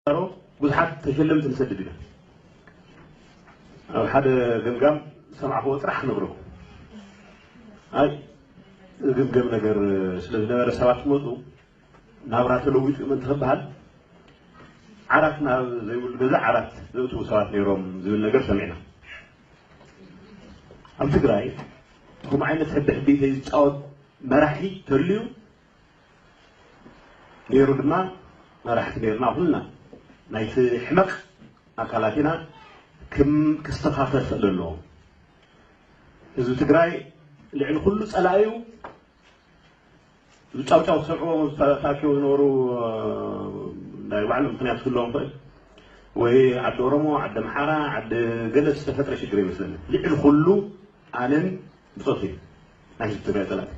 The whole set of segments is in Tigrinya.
ተጋሩ ብዙሓት ተሸለምቲ ንሰድድ ኢና። ኣብ ሓደ ገምጋም ዝሰማዕክዎ ጥራሕ ክነግረኩም። ኣይ ዝግምገም ነገር ስለ ዝነበረ ሰባት ክመፁ ናብራ ተለዊጡ እዩ ምእንቲ ክበሃል ዓራት ናብ ዘይብሉ ገዛ ዓራት ዘእትዉ ሰባት ነይሮም ዝብል ነገር ሰሚዕና። ኣብ ትግራይ ከምኡ ዓይነት ሕቢ ሕቢተይ ዝፃወት መራሒ ተልዩ ነይሩ ድማ መራሕቲ ነይርና ኩልና ናይቲ ሕመቕ ኣካላት ኢና። ክም ክስተኻኸል ክእል ኣለዎ። ህዝቢ ትግራይ ልዕሊ ኩሉ ፀላእዩ ዝጫውጫው ዝሰምዕዎ ተኣኪቦም ዝነበሩ ናይ ባዕሉ ምክንያት ክህልዎም ይኽእል ወይ ዓዲ ኦሮሞ ዓዲ ኣምሓራ ዓዲ ገለ ዝተፈጥረ ሽግር ይመስለኒ። ልዕሊ ኩሉ ኣነን ብፆት እዩ ናይ ህዝቢ ትግራይ ፀላእቲ።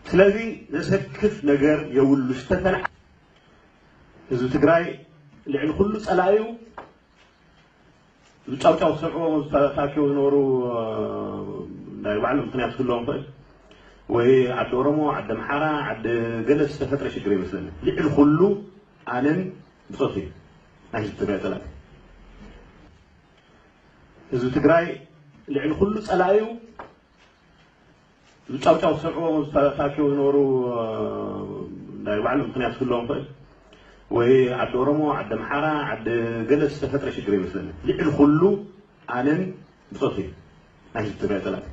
ስለዚ ዘሰክፍ ነገር የብሉ ዝተፈንዓ ህዝቢ ትግራይ ልዕሊ ኩሉ ፀላእዩ ዝጫውጫው ዝሰምዕዎ ተኣኪቦም ዝነበሩ ናይ ባዕሉ ምክንያት ክህልዎም ይኽእል ወይ ዓዲ ኦሮሞ ዓዲ ኣምሓራ ዓዲ ገለ ዝተፈጥረ ሽግር ይመስለኒ። ልዕሊ ኩሉ ኣነን ብፆት እዩ ናይ ህዝቢ ትግራይ ፀላእቲ። ህዝቢ ትግራይ ልዕሊ ኩሉ ፀላእዩ ዝጫውጫው ዝሰምዕዎ ተኣኪቦም ዝነበሩ ናይ ባዕሉ ምክንያት ክህልዎም ይኽእል ወይ ዓዲ ኦሮሞ ዓዲ ኣምሓራ ዓዲ ገለ ዝተፈጥረ ሽግር ይመስለኒ። ልዕሊ ኩሉ ኣነን ብፆት እዩ ናይ ህዝቢ ትግራይ ፀላእቲ።